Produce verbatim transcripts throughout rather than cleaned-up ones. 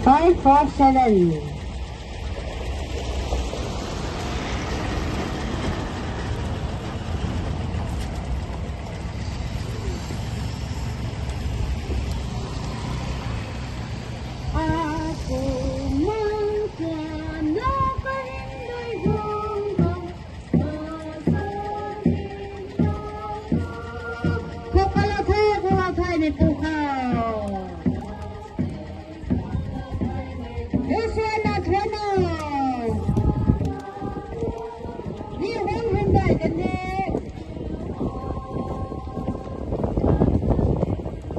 Five four seven. Khou patlou the, khou lou the, ni pu khou. Israel na thuan o. Ni hung hung dai kan de.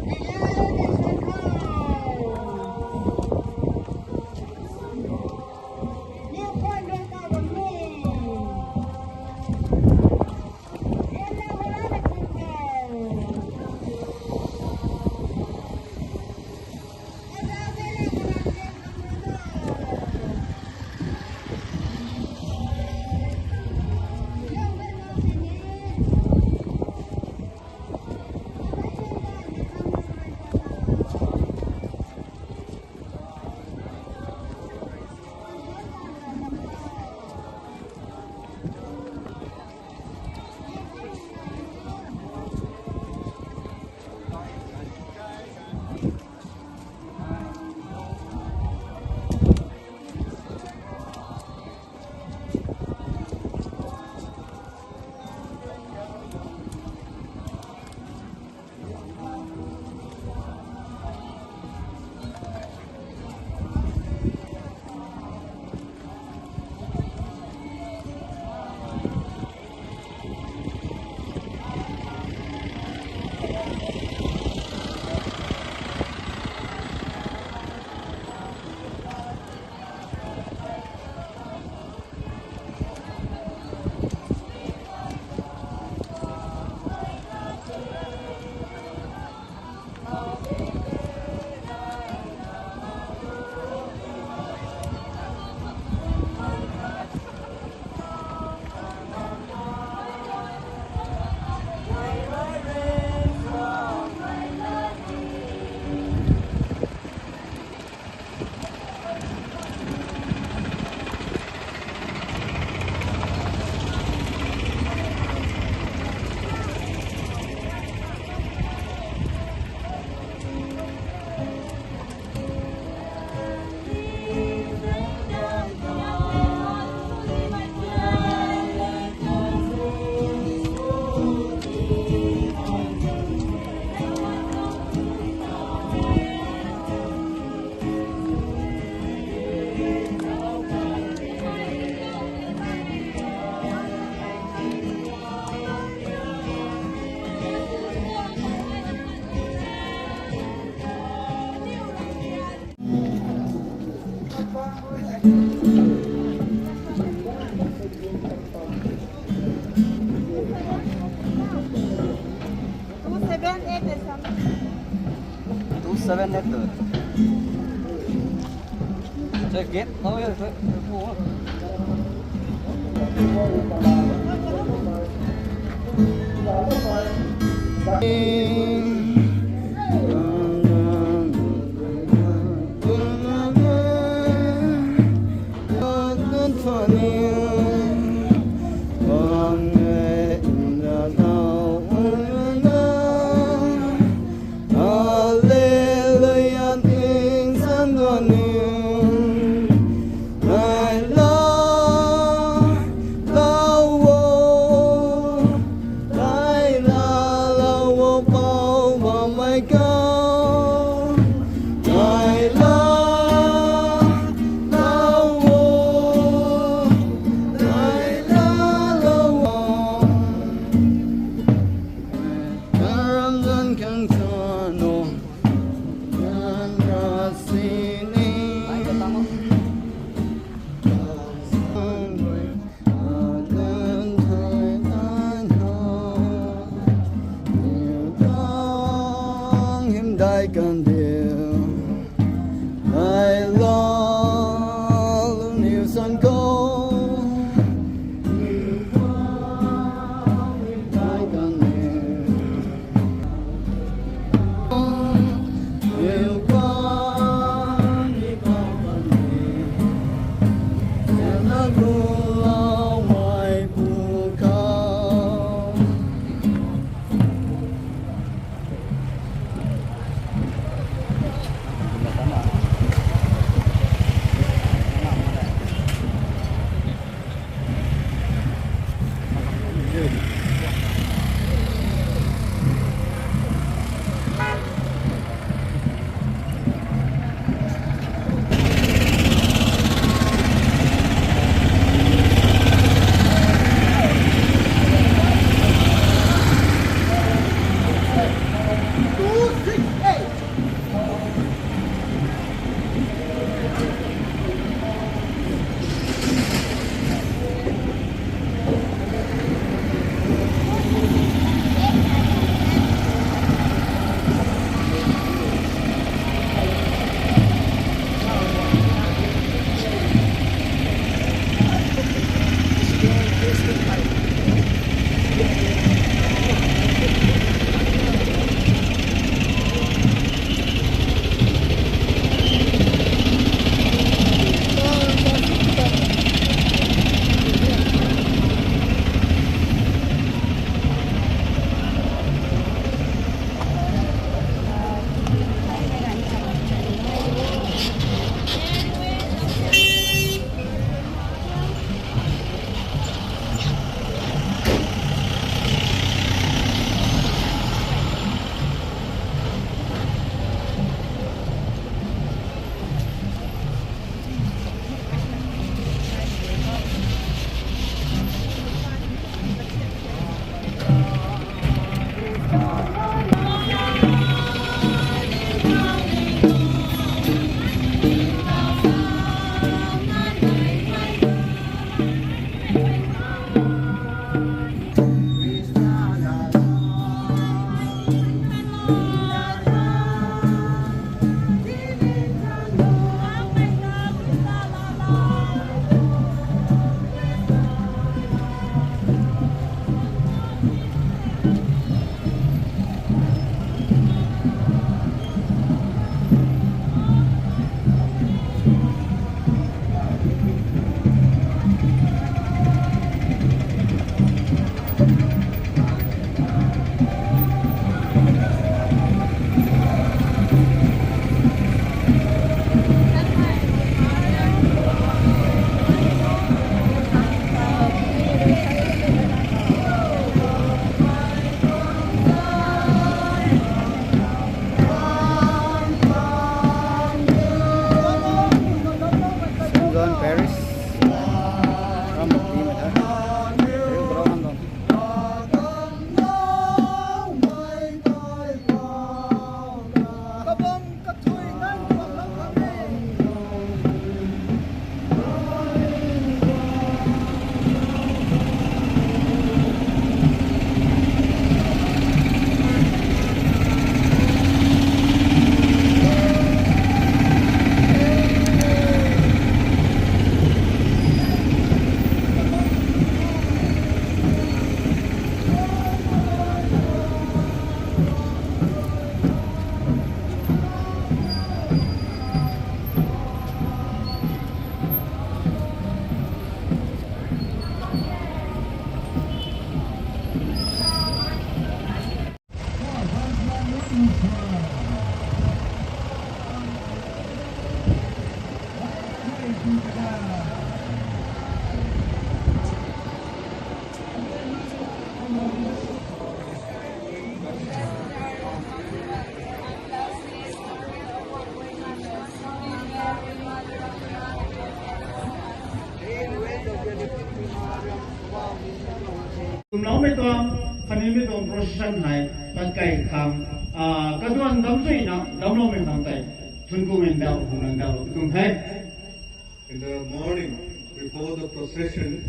Ni lai ni sun khou. Two seven eight. Two seven eight. Check it. Oh, yeah. Go, Laila, Lawo, Laila, Lawo. Karam zan khang tano, zan ra sini. Saint John Parish. Ram bapti mei the. Riu karo nang dong. Kumloumei tuang, khatni mi tuang procession hei, tat kei khang, ah, kaduan dam zuina, damloumei khang tei, thun kumei ndau, hung nang ndau, kum the. In the morning, before the procession,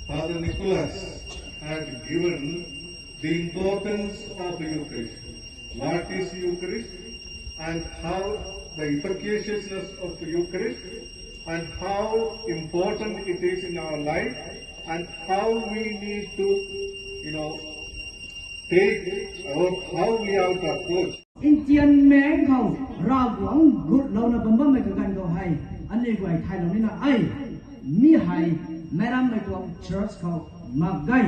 Father Nicholas had given the importance of the Eucharist. What is Eucharist and how the efficaciousness of the Eucharist and how important it is in our life and how we need to, you know, take or how we are to approach. Indian meng khou Ravguangc gutlouna bam bammei kaganv khou hei, aniu guay thaylou nina ai, mi hei, meic rammei tuang church khou mak ge.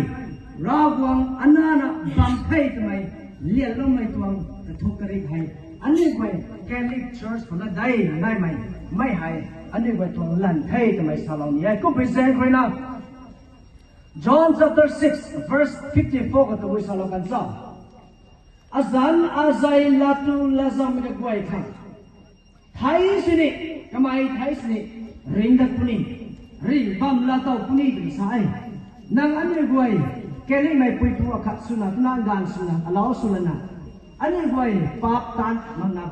Ravguangc anana bam the twmei, lianloumei tuang kathuk karik hei, aniu guay Catholic Church khou na dei naimei, mei hei, aniu guay tuang lan the twmei salou ni e. Kumpui zaeng khou ruina, John chapter six, verse fifty-four khou tabui salou kan sa. Azanc azei latu lazaumei kaguay khang, thei sini, kamei thei sini, ringh dat puni, ringh bam laatow puni twna sa e. Nang aniu guay, Catholicmei puipu akhat swna, twna ganv swna, alou swlana, aniu guay paap taanv makna,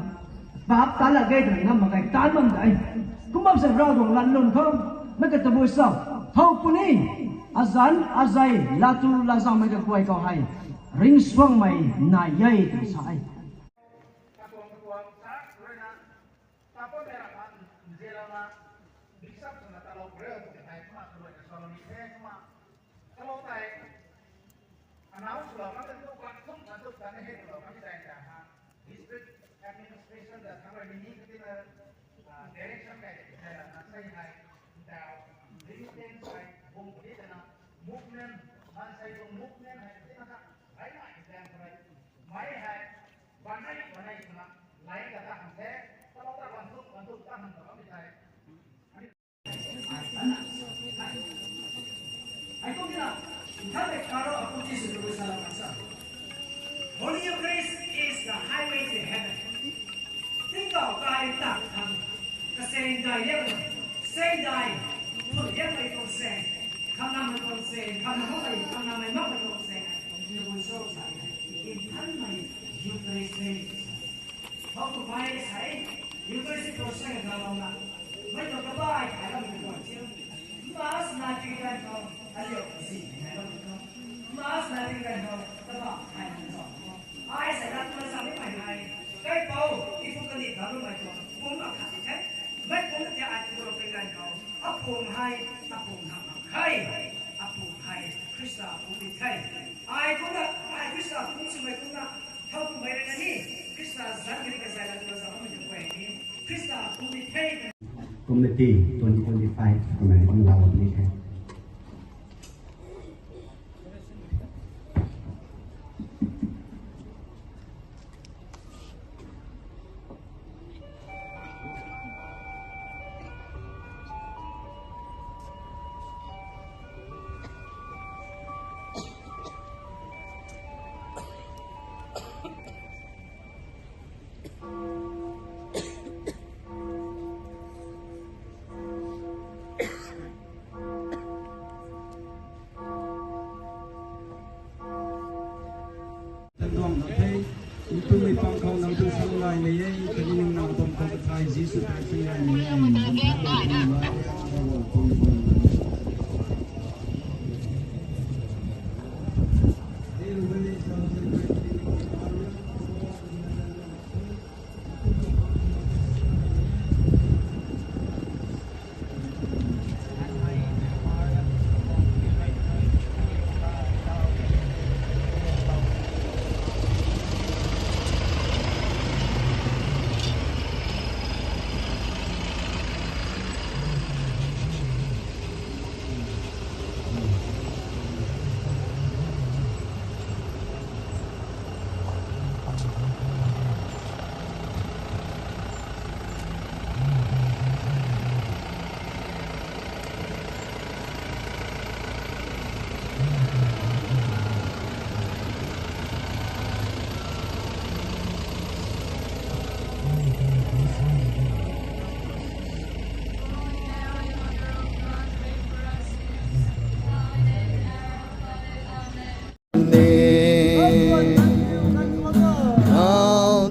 paap taanv la ge twna ngam mak ge, taanv bam de. Kum bam se Ravguangc lat lwn khou, mei katabui sa, thow puni, azanc azei latu lazaumei kaguay khou hei, ringcsuangmei nai e twna sa e. Katuang katuang church ruina, tapatmei rap khang nzianlouna, bishop swna talou pureu twmei tei kumna kaluaina salou ni the kumna. Talou tei, announce swlou kan tu, kan thum kan tu, kan hei talou kan tei ta ha. District administration ta thang rui ni ni katina, ah, direction kai tei la na sei hei, ntau, resistance hei, bung puni tana, movement, maansei tuang movement hei katina kha, ai mai plan kha rui, mei hei, banai, banai swna, lai kata khang the, talou ta kan thum, kan tu, kan hang ta kan tei. Holy Eucharist is the highway to heaven. Tingkauh kai tak khang, kaseng dai liang, seng dai, thun liangmei tuang seng, khang namei tuang seng, khang namei, khang namei makmei tuang seng, tabui cho sa, nthanmei Eucharist e. How to buy sa e, Eucharistic procession galouna, mei tuang kabai thai lam tuang chiu. Mass nai pi ganv khou, aliu si nai lam tuang. Mass nai pi ganv khou, kabai thai lam tuang. Ai sa lat ma sa mei mai nai. Kaipouc, i pu kani galummei tuang, pum akhat di the. Mei pum tia ai pu pi ganv khou, apum hei, apum hak mak khe. Apum hei, Khrista pum di the. Ai kumna, ai Khrista pum swmei kumna, thow kummei rui na ni, Khrista zanc kari kazai la tuna zan bammei tuang guay ni, Khrista pum di the. Committee twenty twenty-five kummei ni lau ni the. Tangduang na the, ntumei pang khou nang tu sang lai mei e, kani ning nang bam khou kathai Jisu Khrista sang lai mei e.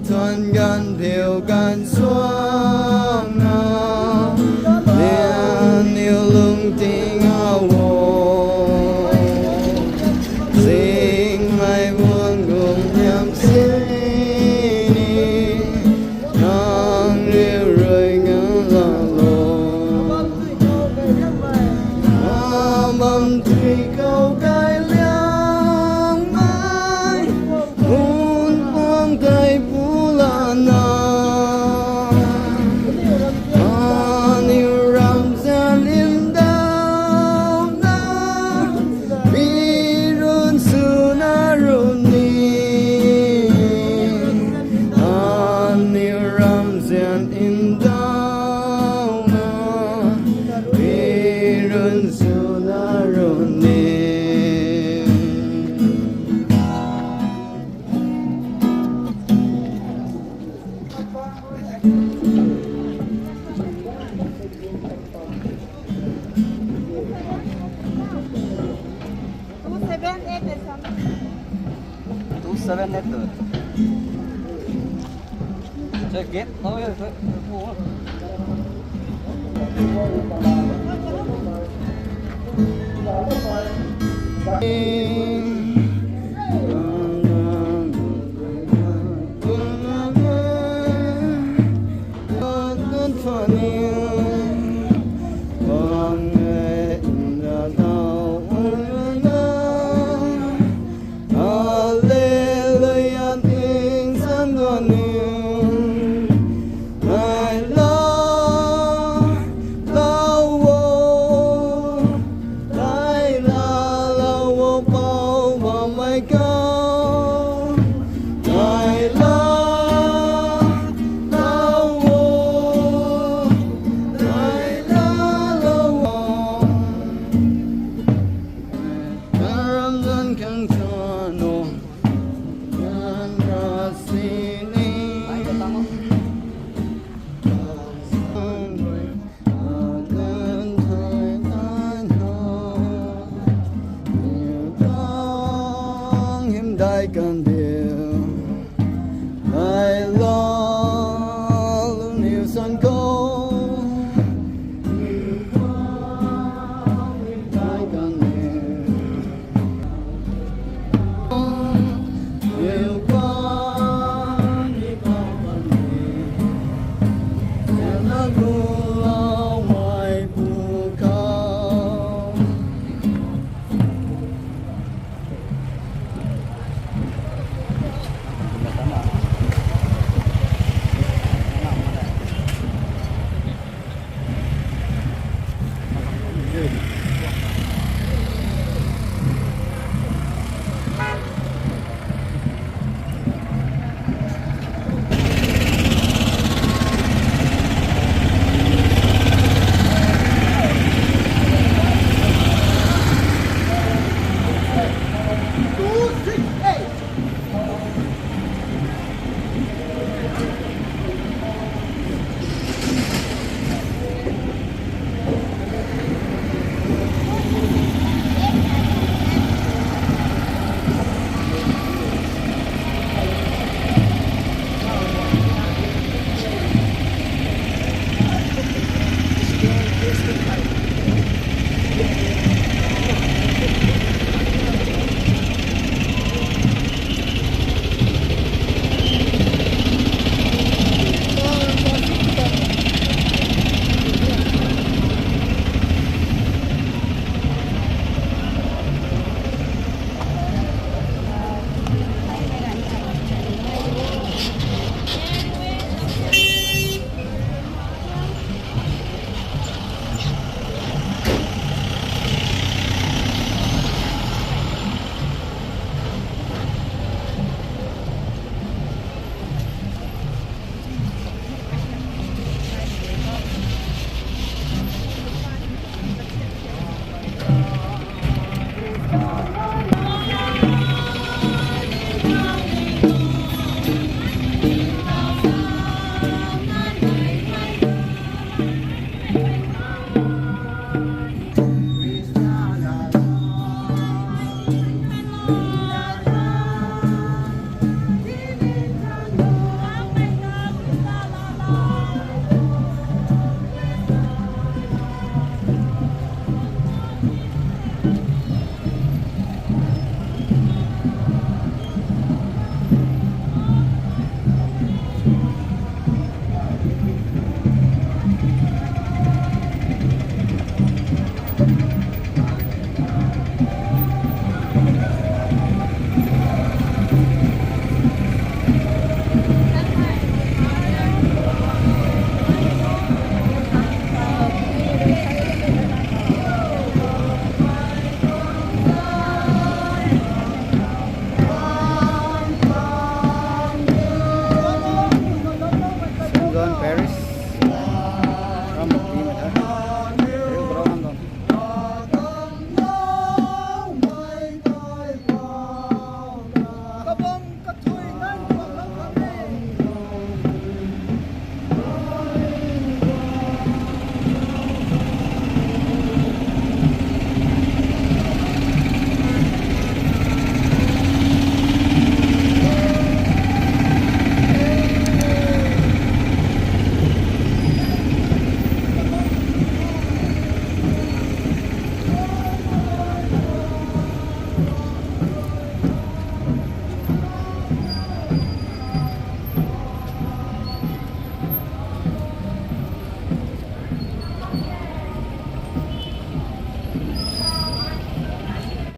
Tuan ganv phiu ganv suang na, lian niw lung ting a wo. Singmei bun gum niam sini, nang riu rui ngang la lo. Abam tui khou kai liang mei, hun pang kai pu lana. Aniu ramzian ndauh na, mi run sw na run ni. Aniu ramzian ndauh na, mi run sw na run ni. Two seven eight. Two seven eight tu. Check gate. Oh, yeah, sir. Hallelujah, ting san ganu. Nai la, la wo, nai la, la wo, pau bam mai kau. Nai la, la wo, nai la, la wo. Karam zan khang chano, zan rasi.